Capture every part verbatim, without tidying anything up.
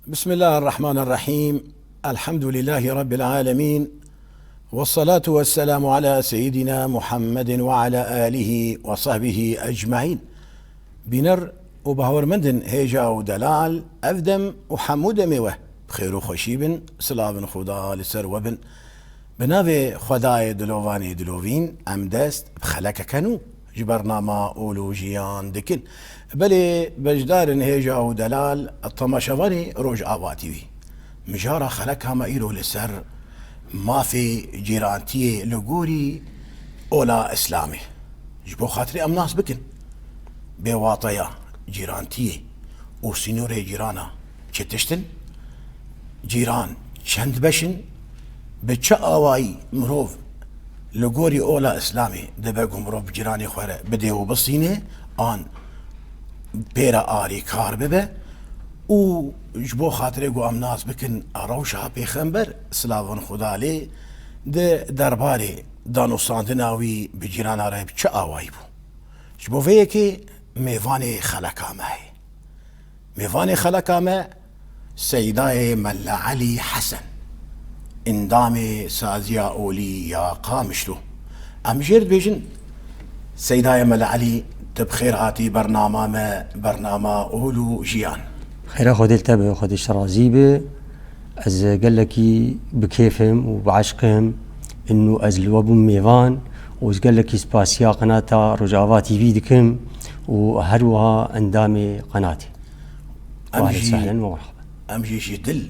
بسم الله الرحمن الرحيم. الحمد لله رب العالمين. والصلاة والسلام على سيدنا محمد وعلى آله وصحبه أجمعين. Bîner û bawermendin hêja û delal, ev dem û hemû demê we bi xêr û xweşî bin, silavin Xuda li ser we bin. Bi navê Xwedayê dilovanê dilovîn, em dest bi xelekeke nû ji bernama Ol û Jiyan dikin. Belê beşdarên hêja û delal, temaşevanê Rojava T V. Mijara xeleka me îro li ser mafê cîrantiyê li gorî ola Îslamê. Ji bo xatirê em nas bikin. Bê wateya cîrantiyê û sînorê cîrana çi tişt in? Cîran çend beş in? Bi çi awayî mirov li gorî ola Îslamê dibe ku mirov bi cîranê xwe re bidê û bistîne, an pê re alîkar bibe? Û ji bo xatirê ku em nas bikin rewşa Pêxember, silavên Xuda lê, di derbarê danûstandina wî bi cîrana re bi çi awayî bû? Ji bo vê yekê mêvanê xeleka me heye. Mêvanê xeleka me Seydayê Mele Elî Hesen, endamê Saziya Olî ya Qamişlo. Em jê re dibêjin, Seydayê Mele Elî, tu bi xêr hatî bernama me, bernama Ol û Jiyan. Xêra Xwedê li te be, Xwedê ji te razî be. Ez gelekî bi kêf im û bi eşq im û ez li we bûm mêvan û ez gelekî spasiya qenata Rojava T V dikim û her wiha endamê qenatê. Em Ahlen jî, sehlen we merhaba. Em jî ji dil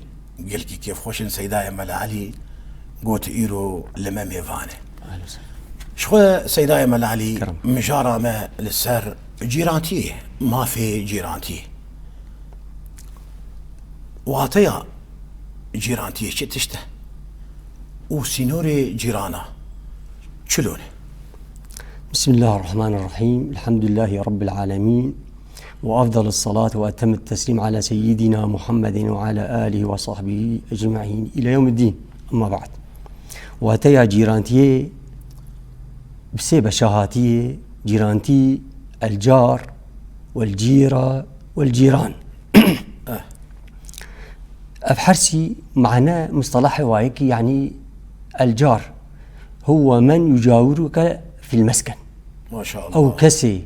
gelkî kêfxweş in Seydayê Mele Elî got îro li me mêvan e. Ahlen sehlen. Ji xwe Seydayê Mele Elî, Kerem. Mijara me li ser cîrantiyê, mafê cîrantiyê. Wateya cîrantiyê çi tişt e? Û sînorê cîrana çilo ne? بسم الله الرحمن الرحيم. الحمد لله رب العالمين. وأفضل الصلاة وأتم التسليم على سيدنا محمد وعلى آله وصحبه أجمعين إلى يوم الدين. أما بعد. Wateya cîrantiyê bi sê beşa hatiye, cîrantî, el-car, wel-cîra, wel-cîran. Eh. Ev hersî mane mustalahê wa yekî, yanî el-car huwe men yucawiruke fil mesken. Maşallah. Ew kesê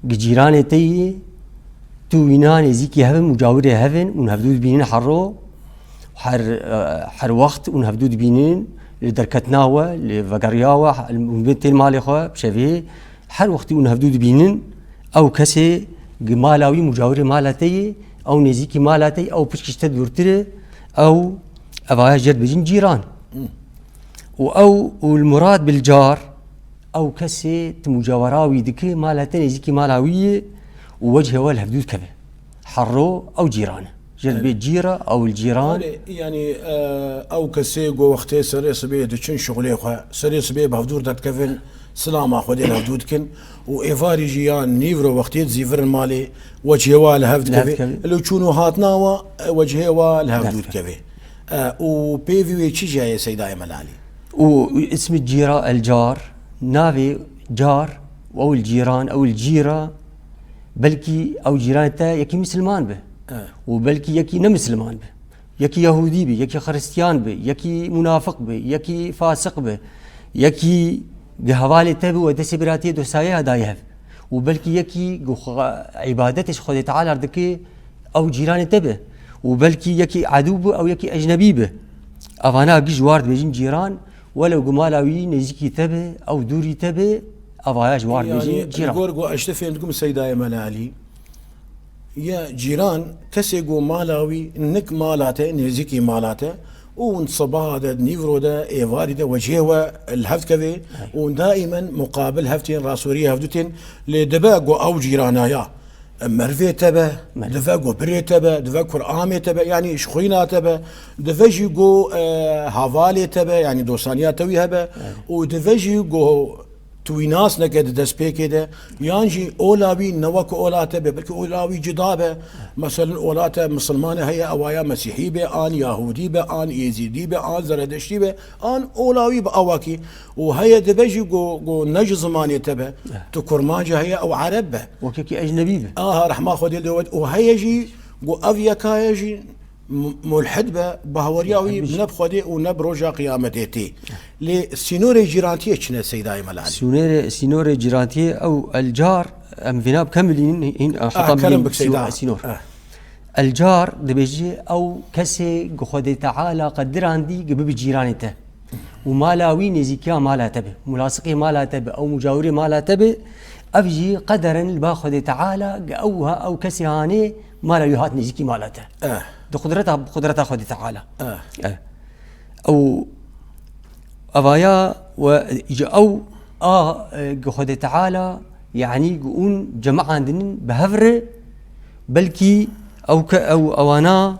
gi cîranê te yê, tu wîna nêzîkî hev in, mucawirê hev in, hûn hevdû dibînin herro, her, her wext hûn hevdû dibînin, li derketina we, li vegeriya we, hûn bên tên malê xwe, bi şevê, her wextî hûn hevdû dibînin, ew kesê gi mala wî, mucawirê mala te yê, ew nêzîkî mala te yê, ew pişkî ji te dûrtir e, ew, evaya jê re dibêjin cîran. Hmm. Û ew, û el-murad bil-car, ew kesê tu mucawara wî dikî, mala te nêzîkî mala wî ye û wecihê we li hevdû dikeve. Herro ew cîran e. Jê re dibê cîra ew el-cîran. Belê, yanî, e, ew kesê ku wextê serê sibê diçin şixulê xwe, serê sibê bi hevdû re derdikevin, silama Xwedê li hevdû dikin û êvarî jî ya nîvro wextê dizîvirin malê, wecihê wa li hev dikeve. Li hev dikeve. Li çûn û hatina wa, e, wecihê wa li hevdû dikeve. E, û pêvî wê çi jî heye Seydayê Mele Elî? Û ismi cîra el-car, navê car, ew el-cîran, ew el-cîra, belkî ew cîranê te yekî misilman be. Evet. Û belkî yekî ne misilman be. Yekî yahûdî be, yekî xiristiyan be, yekî munafiq be, yekî fasiq be, yekî gi hevalê te be û destê biratiyê dostayê daye hev. Û belkî yekî gi xwe îbadetê ji Xwedê Teala dike, ew cîranê te be. Û belkî yekî edû be, ew yekî ecnebî be. Evana giş war dibêjin cîran, welew gi mala wî nêzîkî te be, ew dûrî te be, evaya ji war dibêjin cîran. Yanî, li gor ku ez ji te fêm dikim Seydayê Mele Elî, ya cîran, kesê ku mala wî nik mala te, nêzîkî mala te, û hûn sibaha de, nîvro de, êvarî de wecihê we li hev dikeve û daîmen muqabil hev tên, rasûrî hev dû tên, lê dibe ku ew cîrana ya merivê te be, dive ku birê te be, dive kuramê te be, yanî ji xwîna te be, dive jî ku, e, hevalê te be, yanî dostaniya te wî hebe û dive jî ku tu wî nas neke di destpêkê de, yan jî ola wî ne wek ola te be, belkî ola wî cida be. Meselen, ola te misilmane heye, ewa ya mesîhî be, an yahûdî be, an êzîdî be, an zeredeştî be, an ola wî bi awakî. Û heye dibe jî ku, ku ne ji zimanê te be, tu kurmanc heye, ew ereb be. Wekekî ecnebî be. Aha, rehma Xwedê li wê. Û heye jî ku ev yeka ye jî M-, mulhid be, bahweriya wî ne bi Xwedê û ne bi roja qiyametê tê. Lê sînorê cîrantiyê çi ne, Seydayê Melalî? Sînorê, sînorê cîrantiyê ew el car, em vêna bi kemilînin, hîn, Ah, heta kerem milîn bik, Seyda. sî-, sînor. Ah. El car dibêje ew kesê ku Xwedê Teala qedirandî ku bibe cîranê te. Û mala wî nêzîkiya mala te be. Mulasiqê mala te be, ew mucawirê mala te be. Ev jî qederen li ba Xwedê Teala ku ew ha, ew kesê hanê mala wî hat nêzîkî mala te. Eh. Di qudreta, qudreta Xwedê Teala. Eh. Eh. Ew, evaya we ji ew a, e, ku Xwedê Teala, yanî ku hûn cemaandinin bi hev re, belkî ew ke-, ew, ewana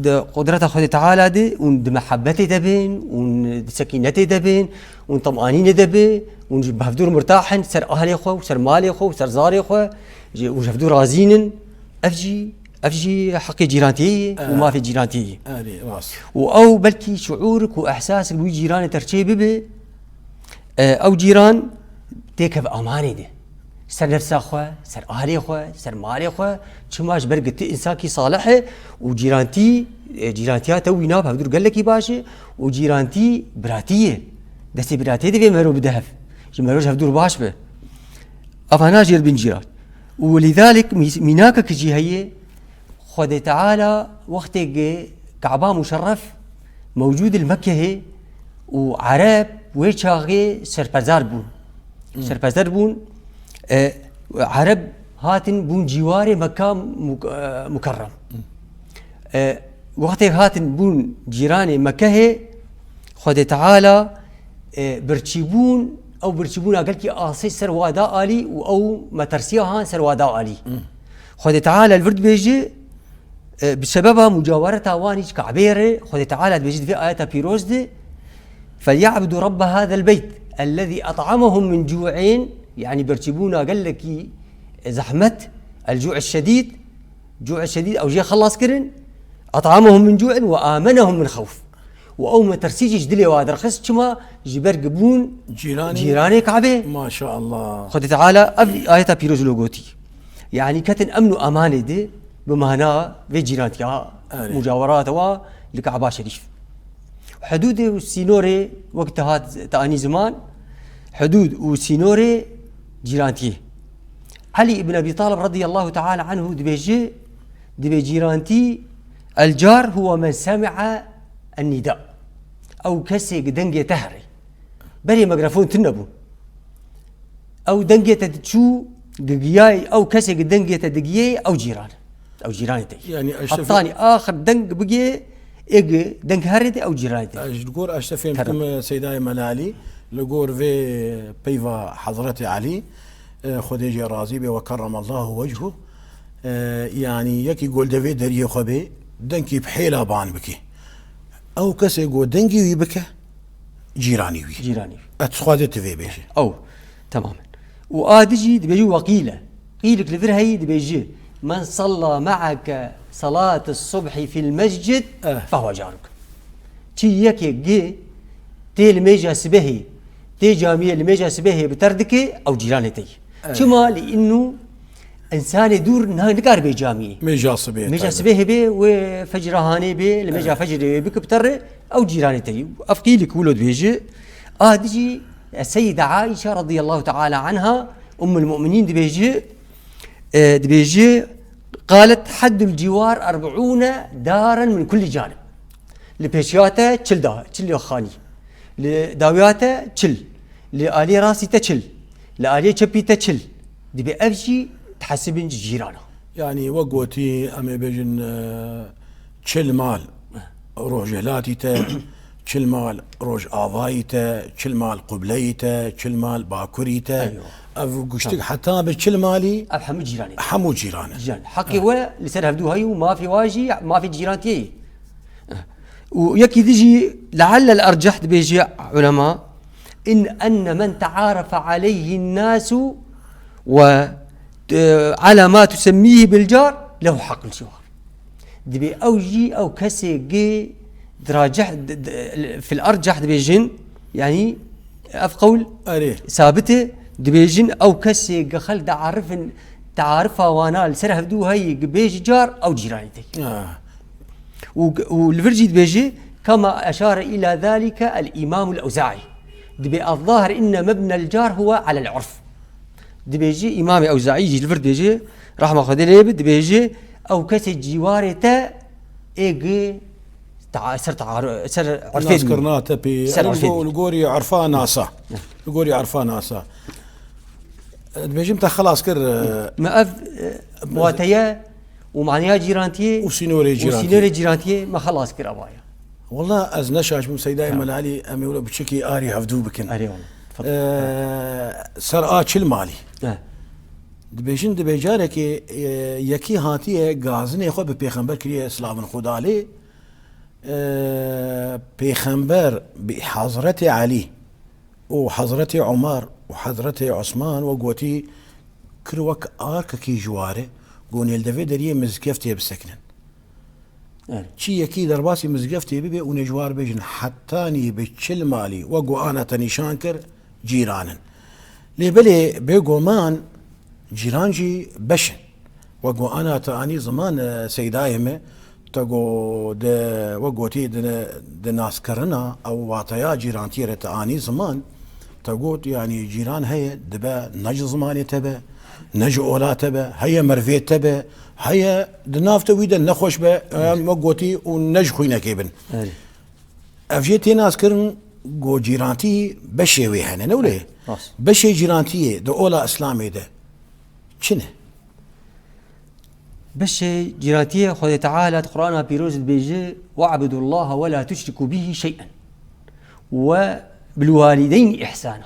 di qudreta Xwedê Teala de hûn di mehebetê de bên, hûn di sekînetê de bên, hûn temanînê de be, hûn ji bi hevdûr mirtah in, ser ahlê xwe û ser malê xwe û ser zarê xwe, ji, hûn ji hevdû razî nin. Ev jî, ev jî heqê cîrantiyê ye û Eh. mafê cîrantiyê ye. Erê, rast. Û ew belkî şuûrik û ehsasik bi wî cîranê te re çê bibe, e, ew cîran têkeve amanê de. Ser nefsa xwe, ser ahlê xwe, ser malê xwe, çima ji ber ku tu însankî salih e û cîrantî, e, cîrantiya te wî nav hevdûr gelekî baş e û cîrantî biratî ye. Destê biratiyê divê merov bide hev. Ji merov ji hevdûr baş be. Evana jê dibin cîran. Û lîdalik mî-, mînakek jî heye, Xwedê Teala wextê ku Kaba Muşerref mewcûd li Mekkehê û Ereb wê çaxê serpezar bûn. Hmm. Serpezar bûn. E, Ereb hatin bûn cîwarê Mekka Muk-, e, Mukerrem. Hmm. E, wextê hatin bûn cîranê Mekkehê, Xwedê Teala, e, birçîbûn, ew birçîbûna gelkî asê ser wa da alî û ew metersiya han ser wa da alî. Hmm. Xwedê Teala li vir dibêje, e, bi sebeba mucawereta wan hîç Kabeyê re, Xwedê Teala dibêje di vê ayeta pîroz de, "فليعبدوا رب هذا البيت الذي أطعمهم من جوع", yanî birçîbûna gelekî, e, zehmet, الجوع الشديد، جوع شديد, ew jê xelas kirin, "أطعمهم من جوع وآمنهم من خوف." Û ew metirsî jî ji dilê wa derxist, çima? Ji ber ku bûn Cîranê. cîranê Kabê. Maşallah. Xwedê Teala ev ayeta pîroz lo gotî. Yanî ketin emn û emanê de bi mana vê cîrantiya, Erê. mucawerata wa li Kaba Şerîf. Hudûdê û sînorê wek te hat, te anî ziman, hudûd û sînorê cîrantiyê. Elî ibn Ebî Talib radiyallahu teala anhu dibêje, dibê cîrantî, "الجار هو من سمع النداء." Ew kesê ku dengê te herê. Berê mikrofon tune bû. Ew dengê te diçû, digiyayê, ew kesê ku dengê te digiyê, ew cîran. Ew cîranê te. Yanî eşrefî- Hetanî axir deng bigiyê, ê ku deng herê te, ew cîranê te. Ez ji gor ez te fêm Kerem. dikim, Seydayê Melalî, li gor vê peyva Hezretê Elî, e, Xwedê jê razî be, ve kerremallahu wechhu, e, yanî yekî gol devê deriyê xwe bê, dengkî bi hêla ban bike. Ew kesê ku dengê wî bike, cîranî wî. Cîranî wî. Et xwedê tu vê bêje. Ew, temamen. Û a dijî dibêje weqîle. Qîlik li vir heyî dibêje, "من صلى معك صلاة الصبح في المسجد Eh. فهو جارك." Çi yekê gi tê li mêja sibehê, tê camiyê li mêja sibehê bi ter dike, ew cîranê te ye. Eh. Çima? Li înnu Însanê dûr na-, nikare bê camiyê. Mêja sibê Mêja taybet. sibê hebe wê fecra hanê bê, li mêja Evet. fecrê wê bike bi terre, ew cîranê te yî. Ev qîlik wilo dibêje, a dijî, e, Seyyida Aîşe radiyallahu teala anha, Ummul Mu'minîn dibêje, e, dibêje, "قالت: حد الجوار أربعون دارا من كل جانب." Li pêşiya te çil da, çil xanî. Li dawiya te çil. Li aliyê rastî te çil. Li aliyê çepî te çil. Dibê ev jî dihesibin ji cîrana. Yanî wek gotî, em ê bêjin, e, çil mal rojhilatî te, çil mal rojavayî te, çil mal qubleyî te, çil mal bakurî te. Eywa. Ev guştik Tamam. heta bi çil malî Ev hemû cîranê. hemû cîran e. Cîran. Heqê we li ser hevdû heyî û mafê wa jî mafê cîrantiyê ye. Û yekî dijî, "لعل الأرجح" dibêje ulema, "إن أن من تعارف عليه الناس و، e, على ما تسميه بالجار له حق الجوار." Dibê ew jî, ew kesê gê diracih, d-, d-, fil erceh dibêjin, yanî ev qewl Erê. sabit e, dibêjin ew kesê gi xelk diarifin, taarifa wana li ser hevdû heyî gi bêjî car, ew cîranê te ye. Ah. û, û li vir jî dibêje, "Kema eşare ila zalike el-Îmam el-Ewzaî." Dibê, "El-zahir inne mebnel car huwe alel urf." Dibêje, Îmamê Ewzaî jî li vir dibêje, rehma Xwedê lê be, dibêje, "Ew kesê cîwarê te ê gi ta-, ser taar-, ser urfê dimîne." Naskirina te pê, ser urfê dimîne. Li gorî urfa nasa. Li gorî urfa nasa. Dibêjim te xelas kir, e, Me ev, e, wateye û maniya cîrantiyê û sînorê û cîrantiyê. Sînorê cîrantiyê me xelas kir avaya. Wala ez ne şaş bûm, Seydayê Tamam. Melalî, em ê wilo biçikî arî hevdû bikin. Erê wala. Tfadal. Ee, ser a çil malî. Eh. Dibêjin, dibê carekê, e, yekî hatiye gazinê xwe bi pêxember kiriye, silavin Xuda lê. Ee, pêxember bi Hazretê Elî û Hazretê Omer û Hazretê Osman we gotî kir wek arkekî ji ware, got, "Nêl devê deriyê mizgeftê bisekinin." Evet. Çi yekî derbasî mizgeftê bibe û nê ji war bêjin, hetanî bi çil malî we got ana te nîşan kir, cîran in. Lê belê bêguman cîran jî beş in. We got ana te anî ziman, e, Seydayê me, te got di, we gotî di, di naskirina ew wateya cîrantiyê re te anî ziman, te got, yanî cîran heye, dibe ne ji zimanê te be, ne ji ola te be, heye mervê te be, heye di nav te wî de nexweş be, e, me gotî û ne ji xwînekê bin. Erê. Ev jê tê naskirin ku cîrantî beşê wê hene, ne wile? Rast. Beşê cîrantiyê di ola Îslamê de çi ne? Beşê cîrantiyê Xwedê Teala di Qur'ana Pîroz dibêje, "We'budullaha we la tuşriku bihi şey'en. We bil walideyn ihsana.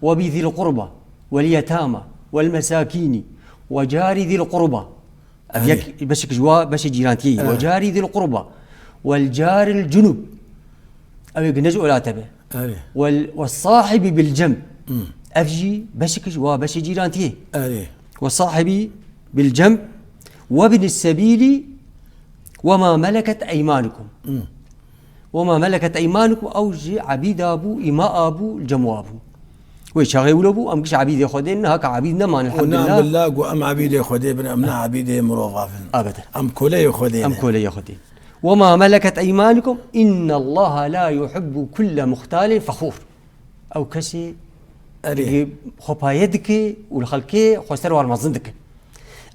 We bi zil qurba, wel yetama, wel mesakini, we cari zil qurba." Ev Erê. Yek beşek ji wa beşê cîrantiyê. Erê. "Ve cari zil qurba. Vel caril cunub." Ew ê ne ji ola te be. Erê. "Vel, ve sahibi bil cem." Hmm. Ev jî beşek ji wa beşê cîrantiyê. Erê. "Ve sahibi bil cem. Ve bin sebîli. Ve ma meleket eymanukum." Hmm. "Wema meleket eymanukum", ew ji ebîda bû, îma a bû, li cem wa bû. Wê çaxê wilo bû, em giş ebîdê Xwedê ne, haka ebîd neman, Û ne em elhamdulillah. Billah ku em ebîdê Xwedê bin, em ne ebîdê mirova bin. Abeden. Em koleyê Xwedê Em ne. Koleyê Xwedê. "Wema meleket eymanukum, innallaha la yuhibbu kulle muhtalin fexûr." Ew kesê Erê. Digi xwe paye dike û li xelkê xwe ser war mezin dikin.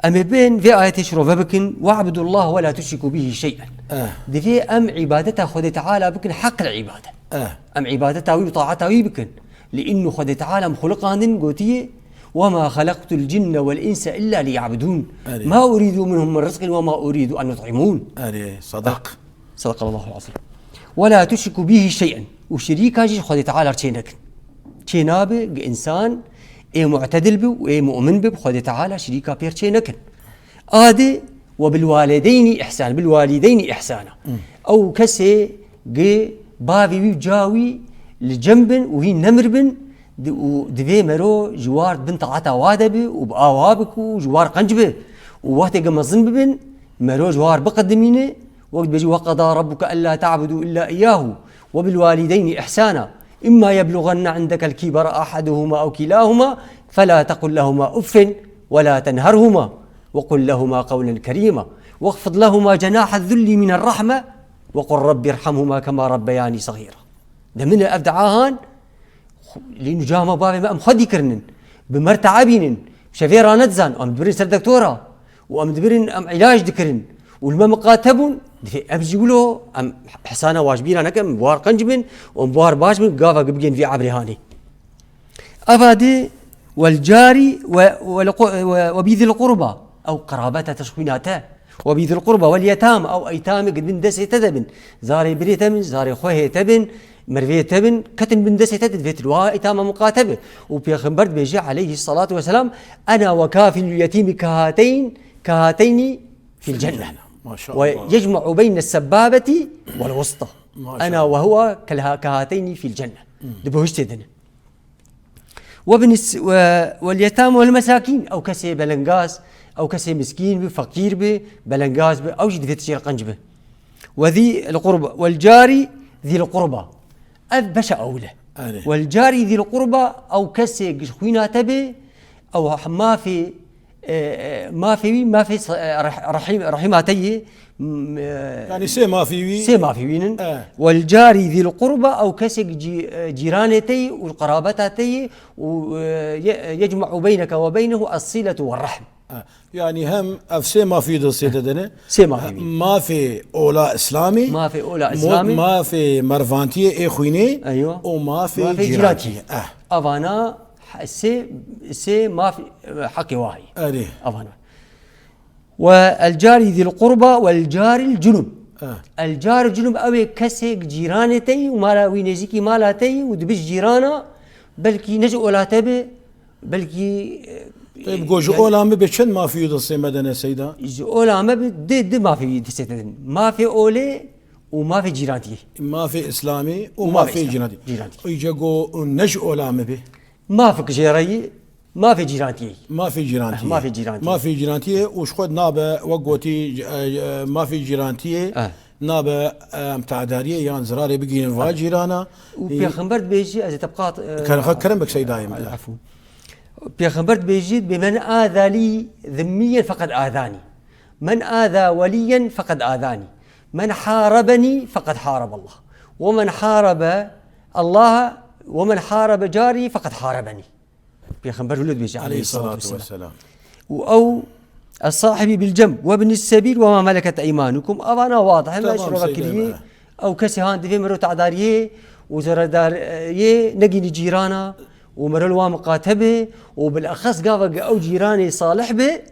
Em ê bên vê ayetê şirove bikin, "We'budullah we la tuşriku bihi şey'en." Eh. Divê em îbadeta Xwedê Teala bikin heqil îbadet. Eh. Em îbadeta wî û taeta wî bikin. Li înnu Xwedê Teala em xuliqandin, gotiye, "Wema xelaqtul cinne wel inse illa liya'budun. Erê. Ma uridu minhum min rizqin wema uridu en yut'imûn." Erê, sadaq. Sadaqallahul azîm. "Ve la tuşriku bihi şey'en." Û şirîka jî ji Xwedê Teala re çê nekin. Çê nabe, gi însan ê mu'tedil bi û ê mu'min bi, bi Xwedê Teala şirîka pê re çê nekin. Adê, "Ve bil walideyni ihsan, bil walideyni ihsana." Hmm. Ew kesê gi bavê wî û ca wî li cem bin û hîn nemir bin, di-, û divê mero ji war bin taeta wa de bi û bi awa bik û ji war qenc bi. Û wextê gi mezin bibin, mero ji war biqedimîne, Wek dibêjî, "Ve qeda rabbuke ellâ te'budû illâ iyyâhu ve bil wâlideyni ihsâna. Immâ yeblugenne indeke l-kibere ahaduhuma ew kilâhuma felâ tequl lehuma uffin ve lâ tenherhuma ve qul lehuma qewlen kerîma. Vexfid lehuma cenâhe z-zulli mine r-rehme ve qul rabbi rhamhuma kema rabbeyani saghîra." De min e ev dua han, Xu-, lî nûca me bavê me em xwedî kirinin. Bi me re teebînin. Şevê ranedizan. Em dibirin ser doktora. Û em dibirin em îlac dikirin. Û li me miqate bûn. Divê em jî wilo em hesana wa ji bîra nekin. Em bi war qenc bin. Û em bi war baş bin. Gava bigên vî ebrê hanê. Eva dê wel carî we, we li qu-, we, we bî zil qurba. Ew qerabeta te ji xwîna te. Ve bî zil qurba wel yetame, ew eytamê ki bin destê te de bin. Zarê birê te bin, zarê xwehê te bin, mervê te bin, ketin bin destê te de divê tu wa eytama miqate bi. Û Pêxember dibêje aleyhissalatu vesselam, "Ena ve kafilul yetîmi kehateyn, kehateynî fil cenne." Maşallah. "Ve yecma'u beyne sebbabeti vel wusta. Maşallah. Ena ve huve kel-, kehateynî fil cenne." Hmm. Di bihiştê din. Ve bin s-, ve, vel yetame vel mesakîn, ew kesê belengaz, ew kesê miskîn bi, feqîr bi, belengaz bi, ew jî divê tu jê re qenc bi. Ve zî l-qurba, vel carî zî l-qurba. Ev beşa ewil e. Erê. Vel carî zî l-qurba, ew kesê giş xwîna te bi, ew mafê E, e, mafê wî, mafê s-, e, reh-, rehîm-, rehîma te yê, m-, e, Yani sê mafî wî. Sê mafî wî nin. E. Wel carî zîl qurba, ew kesek cî-, e, cîranê te yê û qerabeta te yê û, e, ye-, yecme'u beyneke ve beynehu es-siletu ve rehm. E. Yani hem ev sê mafî di sê te dene. Sê mafî wî. Mafê ola Îslamê. Mafê ola Îslamê. Mafê mervantiyê ê xwînê. Eywa. Û mafê Mafê cîratiyê. cîratiyê. Eh. Avana sê, sê maf, e, heqê wahî. Erê. Avana. Ve el carî zîl qurba ve el carîl cunub. Eh. El carîl cunub ew ê kesek cîranê te yî û mala wî nêzîkî mala te yî û dibij cîrana, belkî ne ji ola te be, belkî, e, Tabii go ji ola me be çend mafî di sê me dene Seyda? Ji ola me bi di, di mafî di sê te din. Mafê olê û mafê cîrantiyê. Mafê Îslamê û Û mafê mafê cîrantî. cîrantî. Îca go ne ji ola me be. Mafik jê re yî, mafê cîrantiyê. Mafê cîrantiyê. Mafê cîrantiyê. Mafê cîrantiyê û ji xwe nabe wek gotî, e, e, mafê cîrantiyê Eh. nabe, e, tedariyê yan zirarê bigihînin va cîrana. Û Pêxember dibêjî, ez ê te biqat, e, Kerem, kerem bik Seydayê me. Efû. Pêxember dibêjî, "Bi men aza lî zimmiyen feqed azanî. Men aza weliyen feqed azanî. Men harebenî feqed hareballah. Ve men harebe Allah, ve men harebe carî feqed harebenî." Pêxember wilo dibêje, Aleyhissalatu aleyhissalatu vesselam. vesselam. Û ew, "Es-sahibi bil cem ve ibnis sebil ve ma meleket eymanukum." Avana wadih, me Tamam, şirove Seydayê kiriye. me. Ew kesê han divê miro tedariyê û zeredariyê negînî cîrana û miro li wan miqate be û bilexes gavek ew cîranê salih be,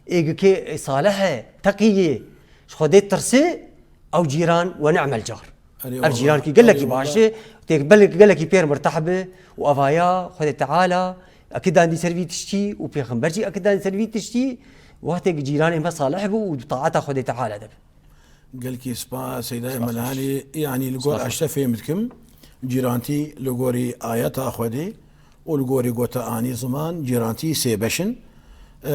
ê gikê salih e, teqî ye, ji Xwedê tirse, ew cîran ve ni'mel car. Erê, Erê, Ev wallah. cîrankî gelekî Erê, baş wallah. e, tê belek gelekî pêr mirteh be û avaya Xwedê Teala ekidandî ser vî tiştî û Pêxember jî ekidandî ser vî tiştî, wextê cîranê me salih bû û taeta Xwedê Teala de be. Gelkî spas Seydayê Melanî, yani li gor ez te fêm dikim, cîrantî li gorî ayeta Xwedê û li gorî gota anî ziman, cîrantî sê beş in. Ee,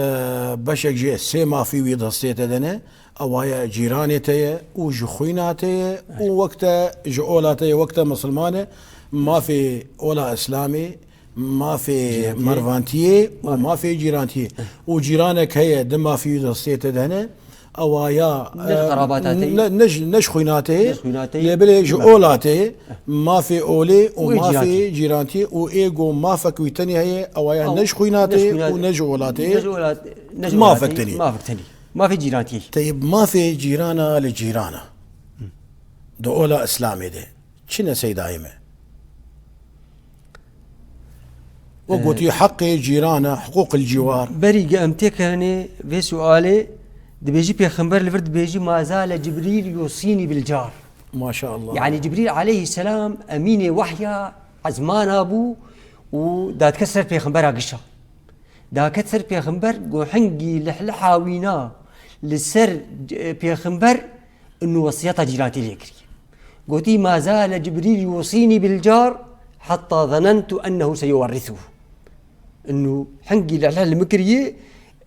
beşek jê sê mafî wî destê te de ne, ewaye cîranê te ye û ji xwîna te ye û wek te ji ola te ye, wek te misilman e, mafê ola Îslamê, mafê mervantiyê û mafê cîrantiyê. Û cîranek heye di mafî wî destê te de ne, ewa ya, Ne ji qerabata te ye. Ne, ne ji, ne ji xwîna te ye, Ne ji xwîna te ye. lê bilê ji ola te ye, mafê olê û Wê mafê cîrantiyê. Cîrantiyê û ê go mafek wî tenê heye, ewa ya ne ji xwîna te ye û ne ji ola te ye. Ne ji ola, ne ji Mafek ola te ye. tenê. Mafek tenê. Mafê cîrantiyê. Teyb mafê cîrana li cîrana. Di ola Îslamê de. Çi ne Seydayê me? We gotî heqê cîrana, huquqil cîwar. Berî ge em têkevnê vê sualê, dibêjî Pêxember li vir dibêjî, "Ma zale Cibrîl yusînî bil car." Maşallah. Yani Cibrîl aleyhisselam emînê wehya ezmana bû û dadket ser Pêxembera gişa. Daket ser Pêxember, go hingî lihliha wîna li ser, e, Pêxember, inu wesiyeta cîratî lê kiriye. Gotî, "Ma zale Cibrîl yusînî bil car, hetta zanentu ennehu seyuwerrisuhu." Inu hingî lehleh li min kiriye,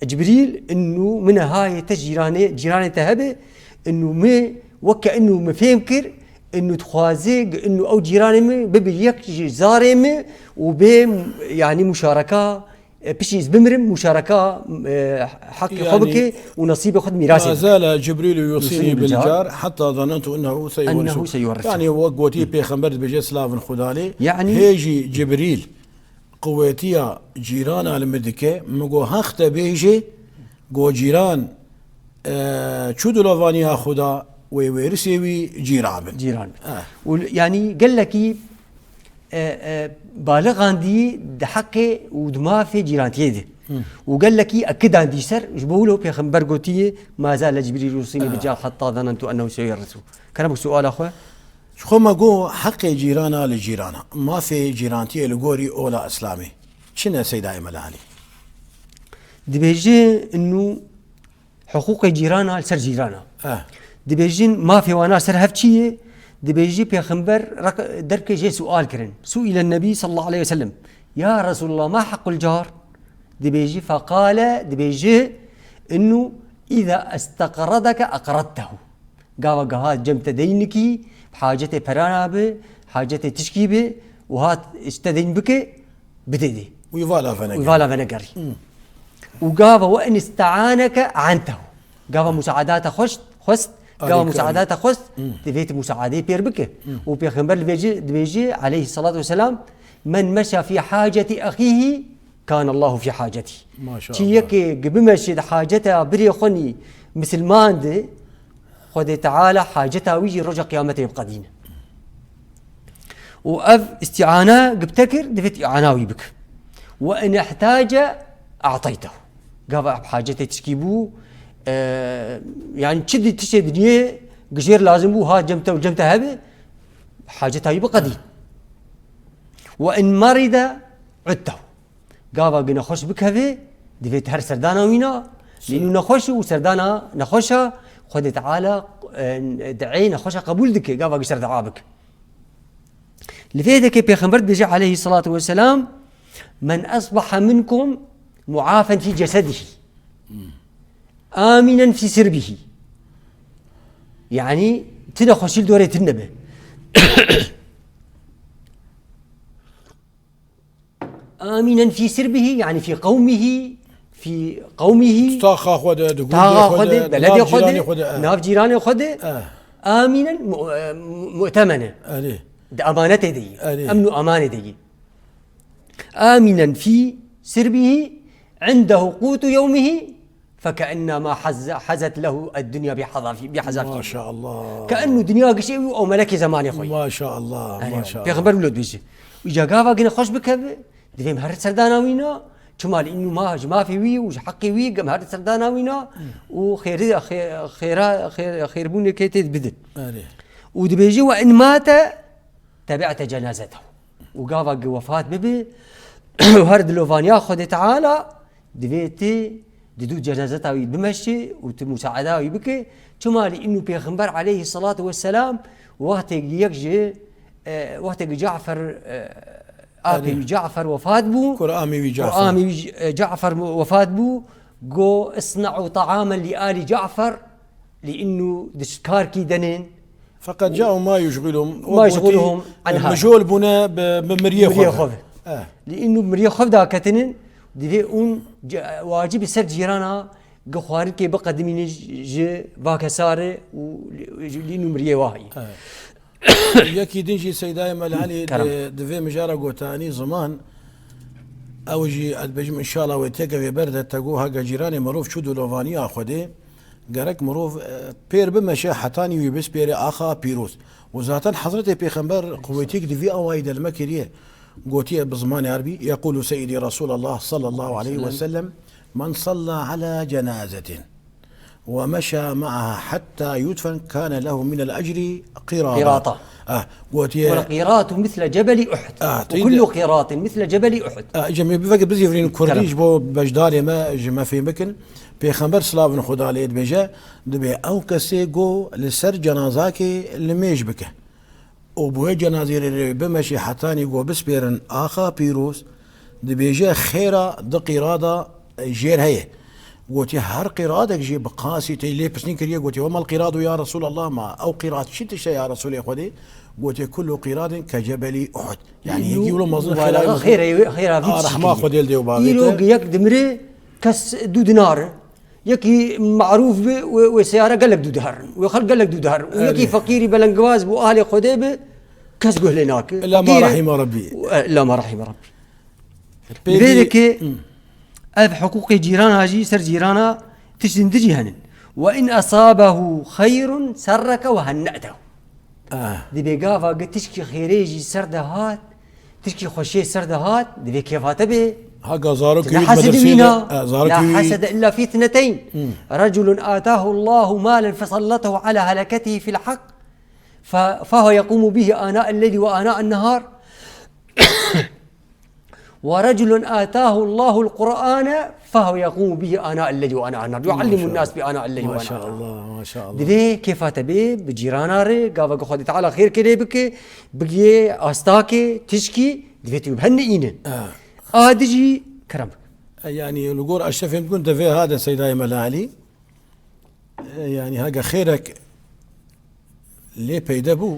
Cibrîl, inu min hayê te cîranê, cîranê te hebe, inu min weke inu min fêm kir, inu dixwaze, inu ew cîranê min bibe yek ji zarê min û bê, yani, muşareka, e, piştî ez bimirim, muşareka, e, heqê xwe Yani, bike û nesîbê xwe di mîrasê Ma bike. zale Cibrîl yusînî Yusînî bil bil car. car, hetta zanentu ennehu Ennehu seyuwerrisu. seyuwerrisu. Yani wek gotî Pêxember dibêje, silavin Xuda lê, Yani, hê jî Cibrîl quwetiya cîrana li min dike, min go heq te bêje, go cîran, e, çû dilovaniya Xuda, wê wêrisê wî cîran bin. Cîran bin. Eh. Û yani gelekî, e, e, balixandî di heqê û di mafê cîrantiyê de. Û gelekî ekidandî ser, ji bo wilo Pêxember gotiye, "Ma zale Cibrîl yusînî bil car hetta zanentu ennehu seyuwerrisu." Kerem suala xwe. Ji xwe me got heqê cîrana li cîrana. Mafê cîrantiyê li gorî ola Îslamê. Çi ne Seydayê Melanî? Dibêje inu hiqûqê cîrana li ser cîrana. Eh. Dibêjin mafê wana ser hev çi ye? Dibêjî Pêxember rek-, derkê jê sual kirin. Suîlen Nebî sallallahu aleyhi ve sellem. Ya Resulallah, ma hequl car? Dibêjî, feqale, dibêjî, inu, "Îza esteqredeke eqredtehu." Gava geha cem te deynikî, hacetê perana bi, hacetê tişkî bi, û hat ji te deyn bike, bidê dê. Wî vala venegerî. Wî vala venegerî. û gava we in iste'aneke e'entehu. Gava musaadata xwest, xwest, gava Alîkarî. Musaadata xwest, Hmm. divê tu musaadeyê pêr bike. Hmm. Û Pêxember dibêje, dibêje, aleyhissalatu vesselam, "Men meşa fî haceti ehîhî, kâne Allahu fî hacetî." Maşallah. Çi yekê gi bimeşê di haceta birê xwe nî misilman de, Xwedê Teala haceta wî jî roja qiyametê biqedîne. Û ev îstîana gipte kir, divêt îana wî bik. Ve in ihtace a'taytehu. Gava ev hacetê tişkî bû, e, yani çi di tiştê diniyê gijêr lazim bû, ha cem te û cem te hebe, haceta wî biqedî. Ve in maride udtehu. Gava gi nexweş bikeve, divê her serdana wîna, lê nû nexweş û serdana nexweşa Xwedê Teala, e, di'ê nexweşa qebûl dike, gava gi ser dua bike. Li vê dekê Pêxember dibêje aleyhissalatu vesselam, "Men asbaha minkum muafen fî cesedihî, aminen fî sirbihi." Yani, ti nexweşî li dorê tune be. Aminen fî sirbihi, yani fî qewmihi, fî qewmihi. Taxa xwe de, di gundê Taxa xwe xwe de, de, di beledê nav xwe de, cîranê xwe de, e. Nav cîranê xwe de. E. Aminen mu-, e, mu-, mu'temene. Erê. Di amanetê de yî. Erê. Emn û amanê de yî. Aminen fî sirbihi, indehu qutu yewmihi, fekennema haz-, hazet lehu eddunya bihazaf-, bihazafiri. Maşallah. Keennu dinya gişê wî û melekê zemanê xwe yî. Maşallah, Erê, maşallah. Pêxember wilo dibêje. Îca gava gi nexweş bikeve, divê em her serdana wîna, çima li înû ma, ji mafê wî û ji heqê wî em her serdana wîna û xêri-, xê-, xêra-, xê-, xêrbûnekê tê bidin. Erê. Û dibêje, "Ve in mate tebi'te cenazetehu." Û gava gi wefat bibe, û her dilovaniya Xwedê Teala, divê tu di dû cenazeta wî bimeşî û tu musaada wî bike. Çima li înû Pêxember aleyhissalatu vesselam wextê gi yek ji, e, wextê gi Cafer, e, apê Erê. wî Cafer wefat bû. Kur amê wî Kur Cafer. amê wî, e, Cafer wefat bû. Go, "Isna'u ta'amen li ali Cafer." Li înû di karkî denin. Feqet ca'u ma yushghiluhum. Ma yushghiluhum anha. Mijol bûne bi, bi miriyê xwe. Miriyê xwe. Eh. Li înû miriyê xwe daketinin, divê ûn ce-, wacibî ser cîrana gi xwarinkê biqedimîne ji, ji vakesare û li, li înû miriyê wahî. Eh. Yekî din jî Seydayê Melalî Kerem. di, di vê mijara gotanî ziman, ew jî ez dibêjim, înşallah wê têkevê ber de te got, hege cîranê mirov çû dilovaniya Xwedê, gerek mirov, e, pêr bimeşe hetanî wî bispêre axa pîroz. Û zaten Hezretê Pêxember quwetîk di vî awayî de li me kiriye. Gotiye bi zimanê erbî, "Yekulu Seyyidî Resulallah sallallahu aleyhi ve sellem, men salla ala cenazetin ve meşa ma'aha hatta yudfen kâne lehu minel ecri qirata." Qirata. Ah, gotiye. Wal qiratu misle cebeli Uhud. Ah, Ve teyde. kullu qiratin misle cebeli Uhud. Ah, cemê bivek bizîvirîn kurdî Kerem. ji bo beşdarê me, ji me fêm bikin. Pêxember silavin Xuda lê dibêje, dibê ew kesê go li ser cenazakê limêj bike. Û bi wê cenazê re bimeşê hetanî go bispêrin axa pîroz, dibêje xêra di qîrada jêr heye. Gotiye her qîradek jî bi qasî tey lê pirsîn kiriye, gotiye, "Ve mal qîradu ya Resulallah, ma ew qîrad çi tişt e ya Resulê Xwedê?" Gotiye, "Kullu qîradin ke cebelî Uhud." Yani Îro yekî wilo mezin mubalaxa xêra xêra, xêra vî a tiştî rehma kiriye. Xwedê li dê û bavê Îro te. gi yek dimire kes du dinar. Yekî marûf be, wê, wê seyare gelek dû diherin. Wê xelk gelek dû diherin. Û yekî Erê. feqîrî belengewaz bû, alê Xwedê be, kes guh lê nake. Illa ma Feqîrê rahîme Rabbî. Û, e, illa ma rahîme Rabbî. Pê Vê vî-, dekê hı. ev hiqûqê cîrana jî ser cîrana tiştên din jî henin. "Ve in esabehu xeyrun serreke ve henne'tehu." Ah. Dibê gava gi tişkî xêrê jî ser de hat, tişkî xweşiyê ser de hat, divê kêfa te bê. Haka zarokê Tu wî ne di hesedî medresê wîna. de, e, zarokê La wî hesede illa fî tneteyn. Hmm. Reculun atahu Allahu malen fesallatahu ala heleketihi fil hak. Fe, fehuve yekumu bihi ana el-leyli ve ana en-nehar. Ve reculun atahu Allahu el-Qur'ane fehuve yekumu bihi ana el-leyli ve ana en-nehar. Yuallimun nas bi ana el-leyli ve ana en-nehar. Maşallah, maşallah. Divê kêfa te bê, bi cîrana re, gava ku Xwedê Teala xêr kê lê bike, bigiyê astakê, tişkî, divê tu bi hene îne. Ha. A dijî kerem bike. E, yani, li gor eşrefên bikun, divê hade Seydayê Mela Elî. E, yani, hege xêrek lê peyde bû,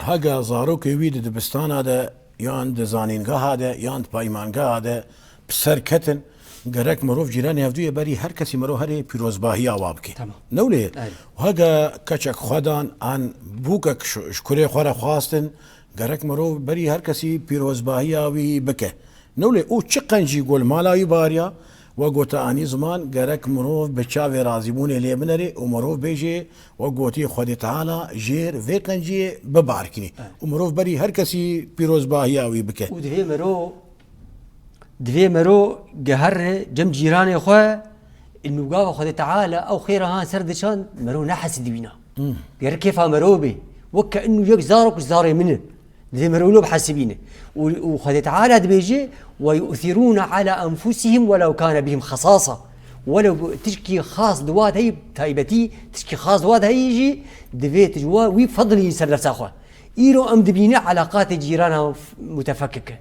hege zarokê wî di dibistana de, yan di zanîngeha de, yan di peymangeha de, bi ser ketin, Gerek mirov cîranê hevdûyê berî her kesî mirov herê pîrozbahiya wa bike. Tamam. Newlê, Eyni. Hege keçek xwedan an bûkek ji, ji kurê xwe re xwastin, gerek mirov berî her kesî pîrozbahiya wî bike. Newlê û çi qencî gol mala wî bariya, we gote anî ziman, gerek mirov bi çavê razîbûnê lê binerê û mirov bêjê, we gotiye Xwedê Teala jêr vê qenciyê bibarkinî. Eyni. Û mirov berî her kesî pîrozbahiya wî bike. Û divê mero Divê mero gehere cem cîranê xwe, inu gava Xwedê Teala ew xêra han ser diçan, mero nehesidî wîna. Hmm. Ger kêfa mero bê. Weke inu yek zarok ji zarê min e. Divê mero wilo bihesibîne. Û, û Xwedê Teala dibêje, "Ve yu'thirûne ala enfusihim welew kâne bihim xesasa." Welew tişkî xas di wat heyî, taybetî tişkî xas di wat heyî jî, divê tu ji wa wî fedlî ser nefsa xwe. Îro em dibîne elaqatê cîrana mutefekik e.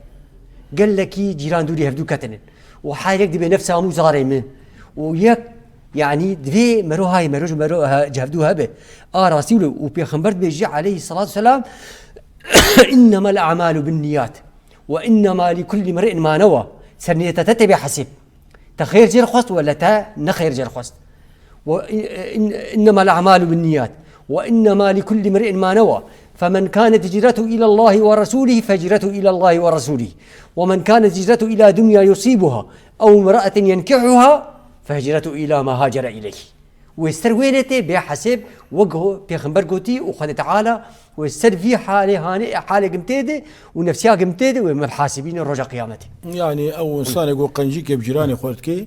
Gelekî cîran dûrî hevdû ketinin. Û her yek dibe nefsa min û zarê min. Û yek, yanî divê mero hay mero ji mero he, ji hevdû hebe. A rastî wilo û Pêxember dibêje aleyhissalatu vesselam, "İnnemel a'malu binniyat ve innema likulli imri'in ma newa." Ser niyeta te tê bê hesîb. Te xêr jê re xwest wele te ne xêr jê re xwest. Ve in-, in-, innemel a'malu binniyat. Ve innema likulli imri'in ma newa. Femen kânet hicretuhu ilallahi ve rasûlihi fehicretuhu ilallahi ve rasûlihi. Ve men kânet hicretuhu ila dunya yusîbuha ew imra'atin yenkihuha fehicretuhu ila ma hacere ileyh. Wê ser wê lê tê bê hesêb, wek ho-, Pêxember gotî û Xwedê Teala wê ser vî halê hanê, halê gim tê de û nefsiya gim tê de wê me bihasibîne roja qiyametê. Yanî ew insanê ku qencîkê bi cîranê xwe dike,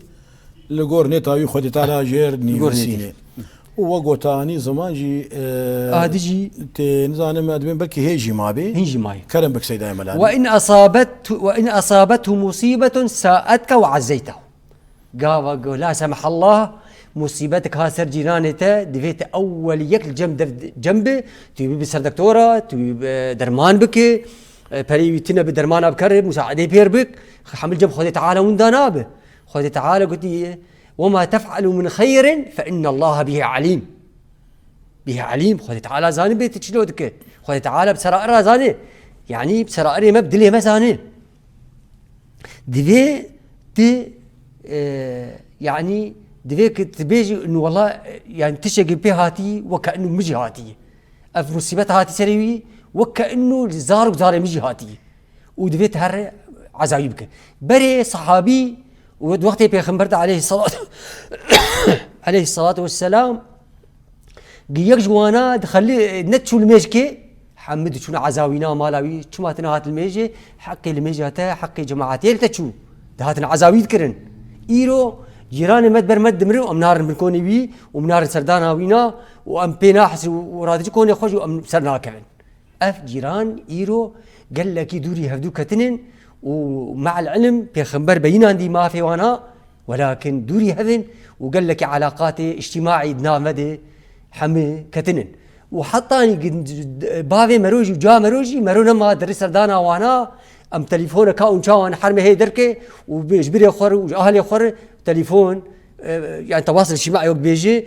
li gor nêta wî Xwedê Teala jêr Li gor nêtê. nivîsîne. Û we gotanî ziman jî, e, Adi jî tê nizanim, ez dibêm belkî hê jî mabê. Hîn jî mayê. Kerem bik Seydayê Melanî. Ve in asabet, ve in asabethu musîbetun sa'etke ve azzeytehu. Gava go la semahallah, musîbetek ha ser cîranê te, divê te ewwel yek li cem dev, cem bi, tu bî bi ser doktora, tu bî bi derman bike, e, perê wî tune bi dermana bikere, musaedê pêr bik, hemil cem Xwedê Teala winda nabe. Xwedê Teala gotiye, "Ve ma tef'alu min xeyrin fe innallaha bihi alim." Bihi alim, Xwedê Teala zanî bê tu çilo dike. Xwedê Teala bi serair ra zanî. Yanî bi serairê me, bi dilê me zanî. Divê tu, e, yanî divê ki tu bêjî, inu wela, e, yanî tiştekî pê hatî, weke inu min jî hatî. Ev musîbet hatî serê wî, weke inu zarok zarê min jî hatî. Û divê tu here ezawî bike. Berê sehabî û wextê Pêxember de aleyhissalatu, aleyhissalatu vesselam, Gi yek ji wana dixelî, ne diçû limêjkê, hemî diçûne ezawîna mala wî, çima tu nehat limêjê, heqê limêja te, heqê cemaetê li te çû. Dihatin ezawî dikirin. Îro cîranê me di ber me dimirin û em narin bin konê wî û em narin serdana wîna û em pê nahisin û radicî konê xwe jî û em ser nakevin. Ev cîran îro gelekî dûrî hevdû ketinin û me'el ilim pêxember beyînandî mafê wana, welakin dûrî hevin û gelekî elaqatê îctîmaî di nav me de hemî ketinin. Û hetanî gin-, bavê mero jî û ca mero jî mero nema derî serdana wana, em telîfoneka û çawan her mehê derke û bi-, ji birê xwe re û ji ahlê xwe re telîfon, e, yani tewas îctîmaî wek bêjî,